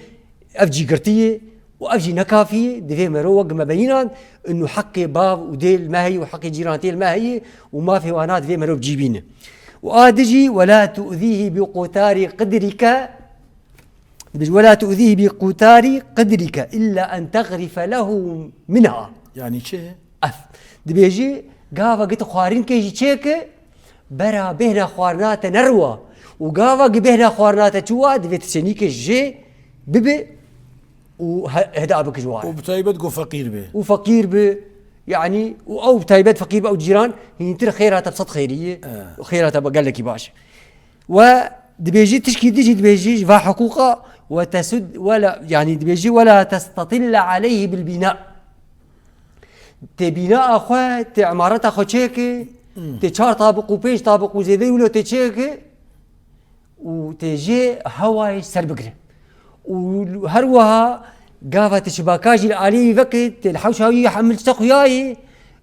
ev cîgirtî ye. Û ev jî ne kafî ye, divê mero wek me beyînan, inu heqê bav û dê li me heye û heqê cîran tê li me heye û mafê wana divê mero bi cî bîne. Û a dijî, "Wela tu'zîhî bi qutarî qidrîke", dibêje, "Wela tu'zîhî bi qutarî qidrîke illa en tegrîfe lehu minha." Yanî çi? Ev. Dibêje, gava git xwarînkê jî çêke, bera bêhna xwarina te neriwa. Û gava gi bêhna xwarina te çûwa, divê tu senîke jê bibe û he-, heda bike ji wan. Û bi taybet ku feqîr be. Û feqîr be, yanî, û ew bi taybet feqîr be, ew cîran hîntir xêra te bi sed xêrî ye. E. Xêra te bi gelekî baş e. We dibêjî, tişkî dijî dibêjî, ji va hiqûqa, we tesud, we la, yanî dibêjî, "We la testatille aleyhi bil bîna." Tê bînaa xwe, tê imareta xwe çêke, Hmm. tê çar tabiq û pênc tabiq û zêdeyî wilo tê çêke û tê jê hewayê ser bigire. Û her wiha gava tê şibaka jî li aliyê wî veke, tê li hewşa wî hemil tişta xuya ye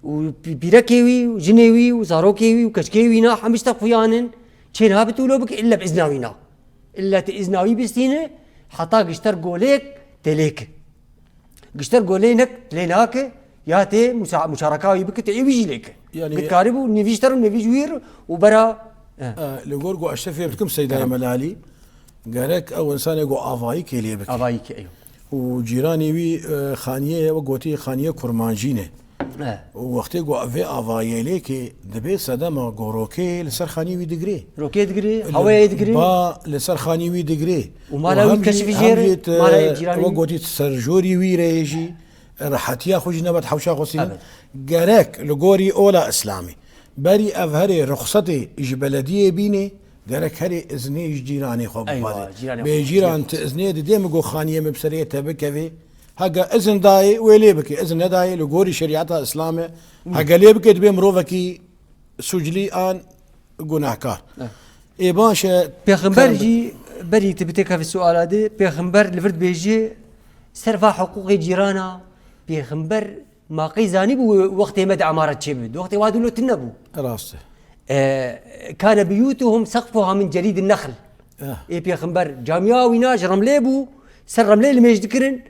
û pî-, pîrekê wî û jinê wî û zarokê wî û keçikê wî na hemil tişta xuyanin, çê nabe tu wilo bike illa bi izna wî na. Illa tê izna wî bistîne, heta gişter golêk tê lêke. Gişter golê nek lê nake, ya tê musa-, muşareka wî bike, tê ê wî jî lê ke. Yani Git karîbû nêvî ji te re û nêvî ji wî re û bera Eh. Eh, li gor ku ez te fêr dikim Seydayê Melalî, gerek ew insanê ku avayî kê lê bike. Avayî kê, eyo. Û cîranê wî, eh, xaniyê ye, wek gotî xaniyê kurmancî ne. Eh. Û wextê ku vê avayê lê kê, dibê sedema ku rokê li ser xaniyê wî digirê. Rokê digirê, Li, hewayê digirê. Ba li ser xaniyê wî digirê. Û mala wî hem jî, keşifî hem jê re, jî, mala wek gotî serjorî wî re yê jî, rehetiya xwe jî nebet hewşa xwe sînin. Evet. Gerek li gorî ola Îslamê. Berî ev herê ruxsetê ji belediyê bînê, gerek herê iznê ji cîranê xwe Eywa, bixwaze. Cîranê Bê xwe cîran bixwaze. Tu iznê didê min ku xaniyê min bi serê te bikevê. Heke izin dayê wê lê bike. Izin nedayê li gorî şerîeta Îslamê. Heke lê bike dibê mirovekî suclî an gunehkar. Eh. Ê baş e, Pêxember kerem jî berî tu bitêkevî suala de, pêxember li vir dibêje ser va hiqûqê cîrana, pêxember Ma qey zanîbû wextê me de emaret çêbibe? Di wextê wa dilo tune bû. Rast e. E, kane biyûtuhum seqfuha min cerîdin nexl. Eh. Ê pêxember, camiya wîna ji remlê bû, ser remlê limêj dikirin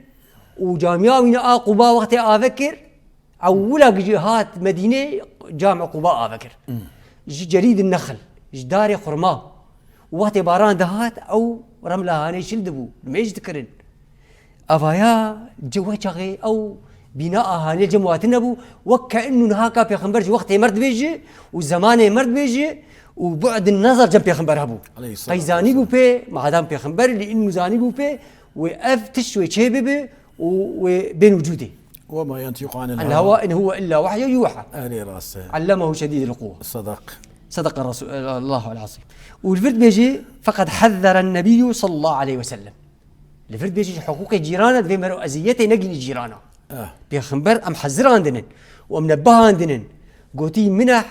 û camiya wîna a Quba wextê ave kir, ewila gijî hat Medînê, cami Quba ave kir. Hmm. Ji cerîdin nexl, ji darê xurma. Û wextê baran dihat, ew remla hanê şil dibû, limêj dikirin. Evaya ci wê çaxê ew bîna a hanê cem watin nebû, wek ke inû niha ka pêxember ji wextê mer dibêje û zemanê mer dibêje û bu'din nezar cem pêxember hebû. Aleyhisselatu Qey zanî bû vesselam. Pê, madem pêxember li inû zanî bû pê, wê ev tişt wê çê bibe û wê bên wicûdê. وما ينطق عن الهوى. الهوى إن هو إلا وحي يوحى. Erê rast e. علمه شديد القوى. Sedeq. صدق الرسول، الله العظيم. Û li vir dibêje, فقد حذر النبي صلى الله عليه وسلم. Li vir dibêje ji hiqûqê cîrana divê mero eziyetê negînî cîrana. Eh. Pêxember em hezirandinin û em nebihandinin. Gotî, min e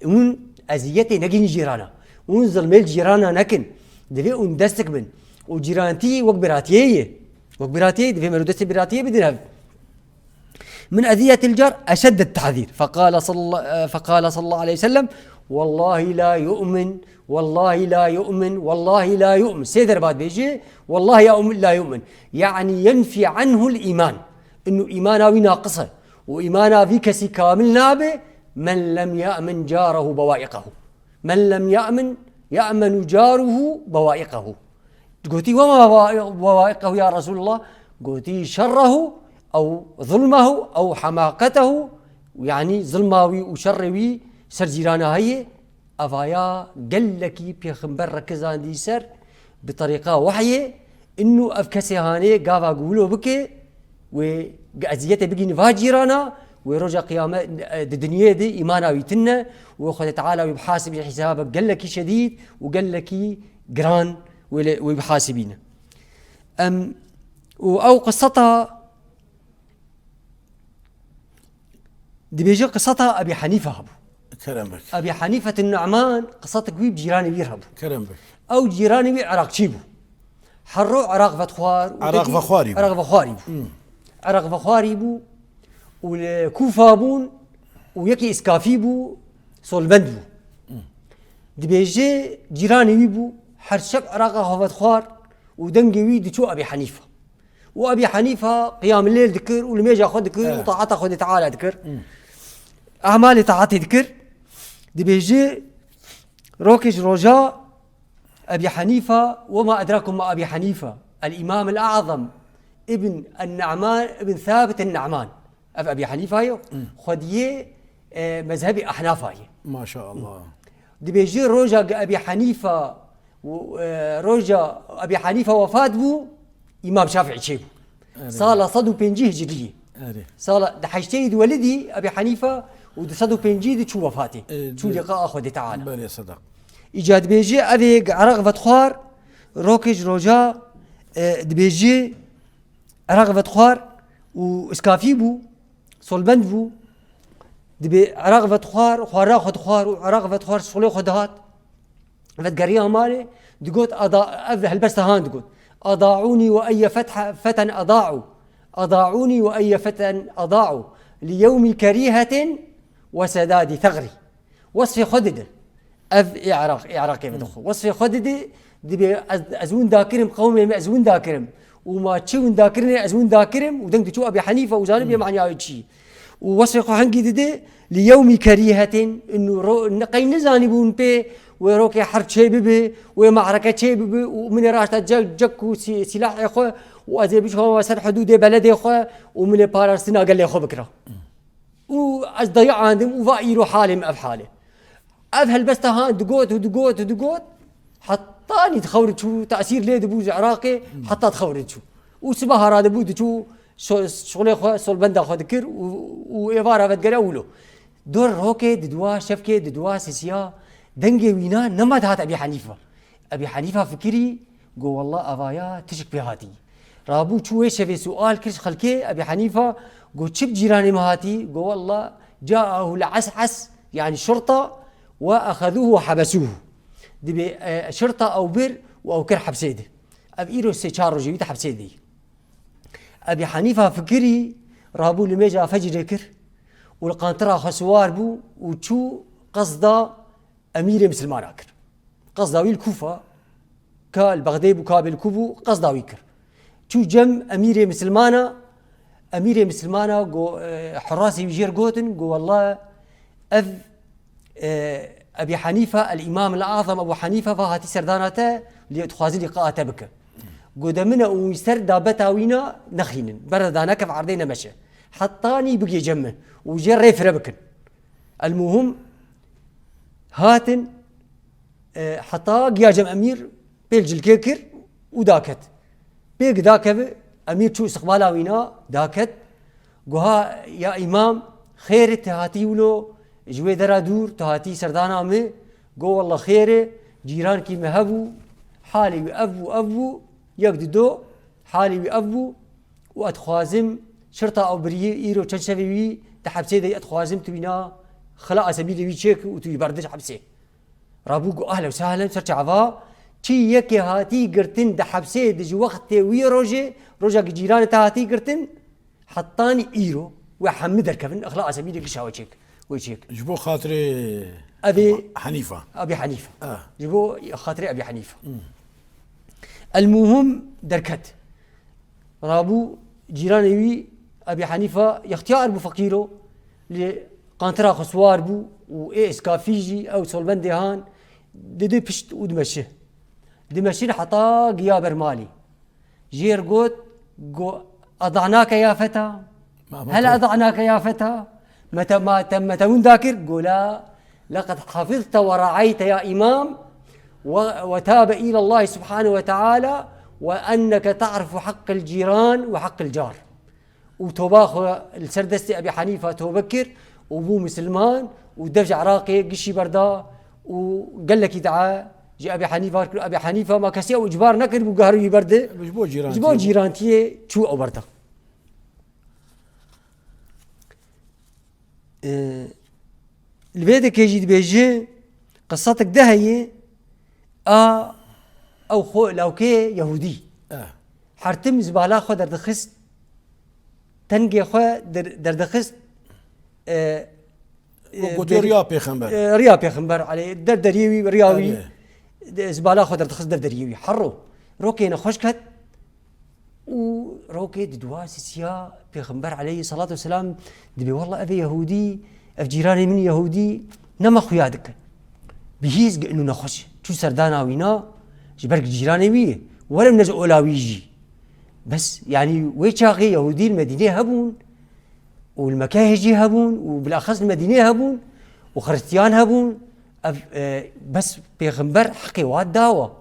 hûn eziyetê negînî cîrana. Hûn zilmê li cîrana nekin. Divê hûn destik bin. Û cîrantî wek biratiyê ye. Wek biratiyê ye, divê mero destê biratiyê bidin hev. من أذية الجار أشد التحذير. فقال صلى الله، فقال صلى الله عليه وسلم: والله لا يؤمن، والله لا يؤمن، والله لا يؤمن. Sê derba dibêje, والله يا أم-، لا يؤمن. يعني ينفي عنه الإيمان. Inû îmana wî naqis e. Û îmana vî kesî kamil nabe, من لم يأمن جاره بوائقه. من لم يأمن، يأمن جاره بوائقه. Gotî, وما بوا-، بوائقه يا رسول الله؟ Gotî, شره أو ظلمه أو حماقته، yanî zilma wî û şerê wî ser cîrana heye. Evaya gelekî pêxember rekizandî ser bi terîqa wehyê, inû ev kesê hanê gava gulo bike, wê eziyetê bigîne va cîrana, wê roja qiyame-, e, di dinyê de îmana wî tune, wê Xwedê Teala wî bihasibî hîsabek gelekî şedîd û gelekî giran wê lê, wê bihasibîne. Em, û ew qiseta Dibêje qiseta Ebî Henîfe hebû. Kerem bik. Ebî Henîfetin Nu'man qisetik wî bi cîranê wî re hebû. Kerem bik. Ew cîranê wî Iraqçî bû. Her ro Iraq vedixwar û Iraq yekî vexwarî bû. Iraq vexwarî bû. Hmm. Iraq vexwarî bû û li Kûfa bûn û yekî îskafî bû, solbend bû. Hmm. Dibêje cîranê wî bû, her şev Iraqa xwe vedixwar û dengê wî diçû Ebî Henîfe. û Ebî Henîfa qiyamil leyl dikir û limêja xwe dikir û Eh. taeta Xwedê Teala dikir. Hmm. Emalê taetê dikir. Dibêje, rokê ji roja Ebî Henîfa, وما أدراكم ما أبي حنيفة، الإمام الأعظم ابن النعمان ابن ثابت النعمان. Ev Ebî Henîfa ye, Hmm. xwediyê, e, mezhebê Ehnafa ye. Maşallah. Dibêje roja ge Ebî Henîfa û, e, roja Ebî Henîfa wefat bû, Îmam Şafîî çêbû. Erê. Sala sed û pêncî Hicriyê. Erê. Sala di heştê yî di welidî Ebî Henîfa û di sed û pêncî di çû wefatê. E, Çû di- liqa a Xwedê Teala. Belê sedeq. Îca dibêje, ev ê Iraq vedixwar, rokê ji roja, e, dibêje, Iraq vedixwar û îskafî bû, solbend bû. Dibê Iraq vedixwar, xwarina xwe dixwar û Iraq vedixwar şixulê xwe dihat. Vedigeriya malê, digot, ada-, ev helbesta han digot. أضاعوني وأي فتح-، فتى أضاعوا. أضاعوني وأي فتى أضاعوا. ليوم كريهة وسداد ثغري. Wesfê xwe dide. Ev ê Iraq, ê Iraqê vedixwe. Wesfê xwe dide, dibê ez, ez winda kirim, qewmê me ez winda kirim. Û ma çi winda kirine ez winda kirim û deng diçû Ebî Henîfe û zanibê manya wê çi. û wesfê xwe hingî dide, li yewmî kerîhetin, û ro-, ne-, qey nizanîbûn pê wê rokê herb çê bibe, wê me'reke çê bibe, û min ê raşta ce-, cek û sî-, sîlahê xwe, û ez ê biçûma ser hidûdê beledê xwe, û min ê parastina gelê xwe bikira. Û ez dayiandim, û va îro halê min ev hal e. Ev helbesta han digot û digot û digot, hetanî dixewr çû, tesîr lê dibû ji Iraqê, heta dixewr çû. Û sibeha radibû diçû, şo-, şixulê xwe, solbenda xwe dikir û, û êvara vedigere wilo. Dor rokê didiwa, şevkê didiwa sisiya, dengê wîna nema dihat Ebî Henîfa. Ebî Henîfa fikirî, got, "Wallah, evaya tişik pê hatî." Rabû çû wê şevê sual kir ji xelkê, Ebî Henîfa got, "Çi bi cîranê me hatî?" Got, "Wallah, ca'ahu l-es'es, yani şurta, ve ehezuhu ve habesuhu." Dibê, e, şurta ew bir û ew kir hepsê de. Ev îro sê çar rojê wî di hepsê de. Ebî Henîfa fikirî, rabû limêja fecrê kir û li qantira xwe siwar bû û çû qesda emîrê misilmana kir. Qesda wî li Kûfa, ka li Bexdê bû, ka bê li ku bû, qesda wî kir. Çû cem emîrê misilmana, emîrê misilmana go, e, hurasê wî jêr gotin, go, "Wallah, ev, e, Ebî Henîfa, el-Îmam el-Azam Ebû Henîfa va hatî serdana te, lê dixwaze lîqaa te bike." Go, "De min e û wî ser dabeta wîna nexînin, berde daneke, erdê nemeşe. Hetanî bigê cem min û jê rê fire bikin." El-muhim, hatin, e, heta giya cem emîr pêl cilkê kir û daket. Pêk dakeve, emîr çû istiqbala wîna, daket. Goha, "Ya îmam, xêr e, tu hatî wilo, ji wê dera dûr, tu hatî serdana min?" Go, "Wallah xêr e, cîrankî me hebû, halê wî ev bû, ev bû, yek dido, halê wî ev bû û ez dixwazim şirta ew biriyê îro çend şevê wî di hepsê de, ez dixwazim tu wîna xila esebîlê wî çêk û tu wî berdij hepsê." Rabû got, "Ehlen sehlen, ser çava, çi yekê hatî girtin di hepsê de ji wextê wî rojê, roja ki cîranê te hatî girtin, hetanî îro, we hemî derkevin, ixla esebî de gişa we çêk, we çêk." Ji bo xatirê Ebî Henîfa. Ebî Henîfa. Ah. Ji bo xatirê Ebî Henîfa. Hmm. El-muhim derket. Rabû cîranê wî Ebî Henîfa yextiyar bû, feqîr o, lê qantira xwe siwar bû û ê îskafî jî ew solbendê han didi pişt û dimeşi. Dimeşin heta giya ber malî. Jêr got, go, "Edanake ya feta? Ma, ma Hel te- edanake ya feta?" Mete, ma te, mete winda kir, go, "La, leqed hafizte ve re'ayte ya îmam, ve, ve tabe îlallah subhanehu ve teala, ve enneke ta'rifu haqqel cîran ve haqqel car." Û toba xwe li ser destê Ebî Henîfa tobe kir û bû misilman û dev ji Iraqê gişî berda û gelekî dua ji Ebî Henîfa kir. Ebî Henîfa ma kesî ew icbar nekir bû, guherî wî berde. Ji bo cîrantiyê Ji bo bû. Cîrantiyê çû ew berda. Ee, li vê dekê jî dibêje, qisatek de heye, a, ew xwe lawkê Yehûdî. Eh. Hertim zibala xwe derdixist, tengê xwe der-, derdixist, e, e, Got, gotiye derî-, riya pêxember. E, riya pêxember, alê, dev deriyê wî, riya wî, Alê. De, zibala xwe derdixist dev deriyê wî. Herro, rokê nexweş ket û rokê didiwa sisiya pêxember aleyhî salatu weselam dibê, "Wallah, ev ê Yehûdî, ev cîranê min Yehûdî nema xuya dike." Bihîst got, "Ino nexweş e." Çû serdana wîna, ji ber cîranê wî ye. Were ne ji ola wî jî. Bes, yanî wê çaxê Yehûdî li Medînê hebûn û li Mekehê jî hebûn û bilaxes li Medînê hebûn û Xiristiyan hebûn. Ev, e, bes pêxember heqê wan dawa.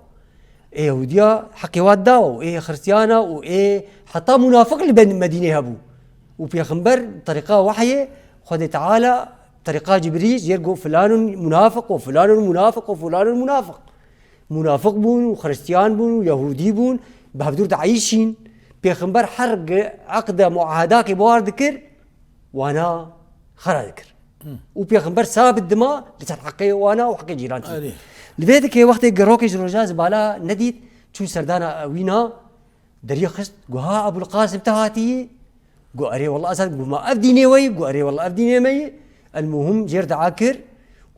Ê Yehûdiya heqê wan dawa û ê Xiristiyana û ê heta munafiq li ben Medînê hebû. Û pêxember terîqa wehyê Xwedê Teala, terîqa Cibrîl, jêr got, "Filanun munafiq û filanun munafiq û filanun munafiq." Munafiq bûn û Xiristiyan bûn û Yehûdî bûn, bi hevdûr dieyîşîn. Pêxember her gi-, eqde muahedakê bi wan dikir, wana xera dikir. Hmm. Û pêxember sabit dima li ser heqê wana û heqê cîrantî. Erê. Li vê dikê wextê girokê ji roja zibala nedît, çû serdana wîna, deriyê xist, got, "Ha, Ebûl Qasim te hatiyî?" Got, "Erê, wallah, ez hat." Got, "Ma ev dînê we yî?" Got, "Erê, wallah, ev dînê me yî." El-muhim, jêr dua kir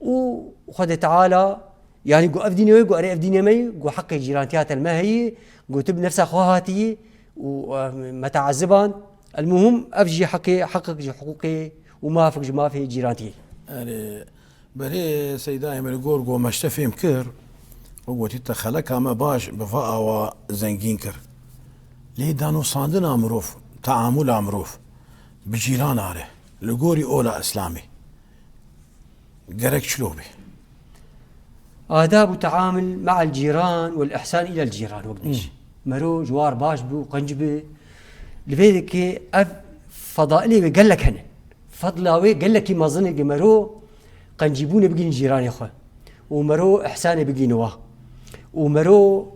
û Xwedê Teala, yanî got, "Ev dînê we yî?" Got, "Erê, ev dînê me yî." Got, "Heqê cîrantiya te li me heyî." Got, "Tu bi nefsa xwe hatiyî û, e, me teeziband." El-muhim, ev jî heqê, heqek ji hiqûqê û mafik ji mafê cîrantiyê. Erê, berê Seydayê me li gor gomeşte fêm kir û gotî te xeleka me baş bi va awa zengîn kir. Lê danûsandina mirov, teamûla mirov bi cîran are, li gorî ola Îslamê gerek çilo be? آداب التعامل مع الجيران والإحسان إلى الجيران، wek dibêje. Mero ji war baş bi û qenc bi. Li vê dikê ev fedailê wê gelek hene. Fedla wê gelekî mezin e, ku mero qencîbûnê bigîn cîranê xwe. Û mero ihsanê bigîn wa. Û mero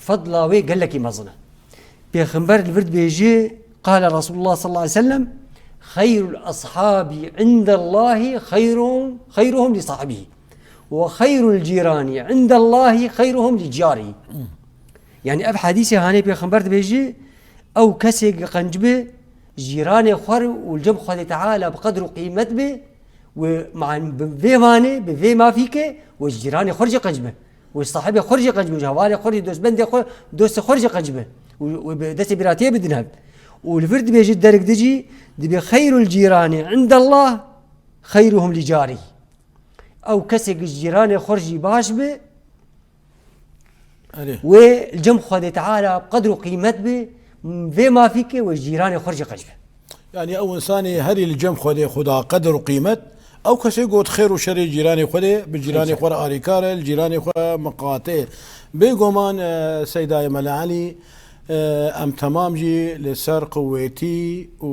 fedla wê gelekî mezin e. Pêxember li vir dibêje, قال رسول الله صلى الله عليه وسلم: خير الأصحاب عند الله خيرهم، خيرهم لصاحبه، وخير الجيران عند الله خيرهم لجاره. Yani ev hadîsê hanê Pêxember dibêje, ew kesê qenc bi, cîranê xwe û li cem Xwedê Teala bi qedr û qîmet bi, û man bi vê manê, bi vê mafîkê, û ji cîranê xwe jî qenc bi. Û sahibê xwe jî qenc bi, û ji hevalê xwe jî, dostbendê xwe, dostê xwe jî qenc bi. Û, û bi destê bîratiyê bidin hev. Û li vir dibêje derg dijî, dibê: خير الجيران عند الله خيرهم لجاره. Ew kesê ku ji cîranê xwe jî baş bi, Erê. wê li cem Xwedê Teala qedr û qîmet bi, vê mafîkê wê ji cîranê xwe jî qenc bi. Yani ew insanê herî li cem Xwedê xwe da qedr û qîmet, ew kesê got xêr û şerê cîranê xwe dê, bi cîranê xwe re arîkar e, li cîranê xwe miqate. Bêguman, e, Seydayê Mele Elî, e, em temam jî li ser qûwetî û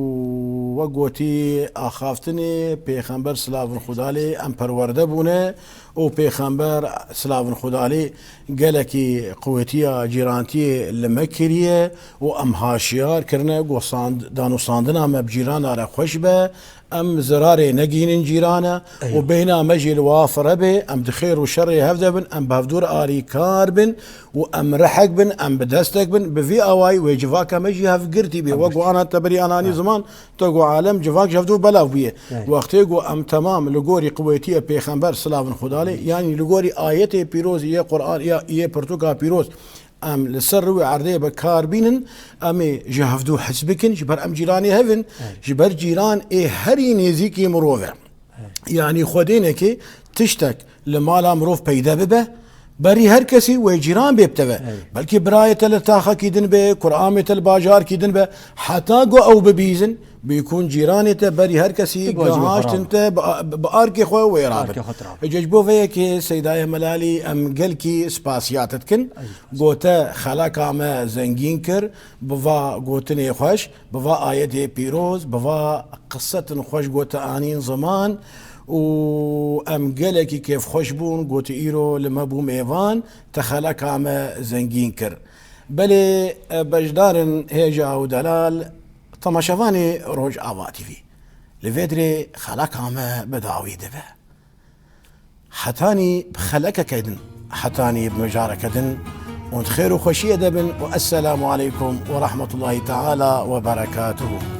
wek gotî axaftinê Pêxember silavin Xuda lê em perwerde bûne û Pêxember silavin Xuda lê gelekî qûwetiya cîrantiyê li me kiriye û em haşiyar kirine, go sand-, danûsandina me bi cîrana re xweş be, em zirarê negihînin cîrana Eywa. û bêhna me jî li wa fire bê, em di xêr û şerê hev de bin, em bi hevdû re arîkar bin û em rihek bin, em bi destek bin. Bi vî awayî wê civaka me jî hevgirtî bê. Wek ku ana te berî ananî ziman, te got alem civak ji hevdû belav bûye. Eywa. Wextê ku em temam li gorî qûwetiya Pêxember silavin Xuda lê, yanî li gorî ayetê pîroz yê Quran ya yê pirtûka pîroz, em li ser rûyê erdê bi kar bînin, em ê ji hevdû hez bikin, ji ber em cîranê hev in, Evet. ji ber cîran ê herî nêzîkî mirov e. Evet. Yanî Xwedê neke tiştek li mala mirov peyde bibe, berî her kesî wê cîran bê bi te ve. Evet. Belkî birayê te li taxekî din be, kuramê te li bajarkî din be, heta ku ew bibîzin, bîkûn cîranê te berî her kesî Ti bacî gihaştin xwe te bi, bi, bi arkê xwe wê rabin. Arkê xwe rabin. Ece ji bo vê yekê Seydayê Mele Elî em gelkî spasiya te dikin. Gote xeleka me zengîn kir, bi va gotinê xweş, bi va ayetê pîroz, bi va qisetin xweş gote anîn ziman û em gelekî kêfxweş bûn, gote îro li me bû mêvan, te xeleka me zengîn kir. Belê, e, beşdarin hêja û delal, temaşevanê Rojava T V. Li vê dirê xeleka me bi dawî dibe. Hetanî bi xelekeke din, hetanî bi mijareke din, hûn di xêr û xweşiyê de bin û esselamu aleykum we rahmetullahi teala we berekatuhu.